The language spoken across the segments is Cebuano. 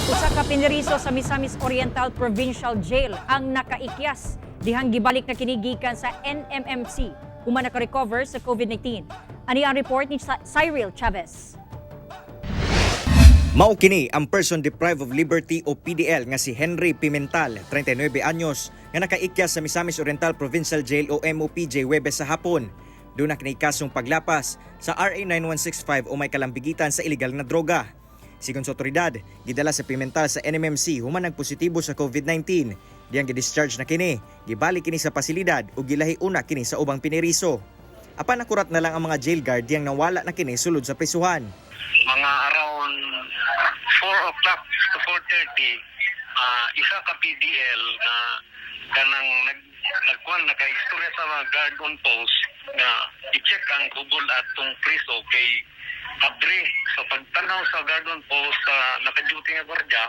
Usa ka piniriso sa Misamis Oriental Provincial Jail ang nakaikyas dihang gibalik na kini gikan sa NMMC human naka-recover sa COVID-19. Ani ang report ni Cyril Chavez. Mao kini ang person deprived of liberty o PDL nga si Henry Pimental, 39 anyos, nga nakaikyas sa Misamis Oriental Provincial Jail o MOPJ Huwebes sa hapon. Duna kini kasong paglapas sa RA 9165 o may kalambigitan sa illegal na droga. Sigon sa otoridad, gidala sa Pimental sa NMMC human nagpositibo sa COVID-19. Diyang gidischarge na kini, gibalik kini sa pasilidad ug gilahi una kini sa ubang piniriso. Apan nakurat na lang ang mga jail guard diyang nawala na kini sulod sa prisuhan. Mga around 4 o'clock to 4:30, isa ka PDL na kanang nagkuan, nakaistorya sa mga guard on post nga i-check ang Google atong priso kay abri. Sa pagtanaw sa guard on post, sa naka-duty nga gwardiya,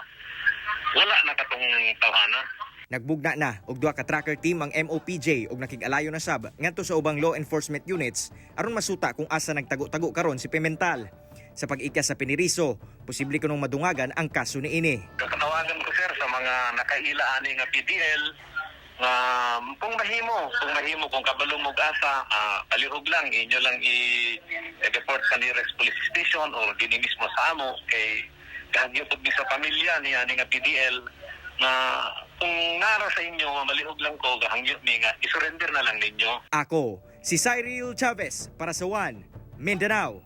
wala na katong tawhana. Nagbugna na og duha ka tracker team ang MOPJ ug nakig-alayo na sab ngadto sa ubang law enforcement units aron masuta kung asa nagtago-tago karon si Pimental. Sa pag-ikyas sa piniriso, posible kunong madungagan ang kaso niini. Kakatawagan ko, sir, sa mga nakaila ani nga PDL nga kung mahimo, kung kabalo mo og asa, palihog lang inyo lang i-report sa nearest police station or dinhi mismo sa amo kay gahagyo pud mi sa pamilya ni ani nga PDL na kung nara sa inyo nga malihog lang ko, gahangyo mi nga i-surrender na lang ninyo. Ako, si Cyril Chavez para sa One Mindanao.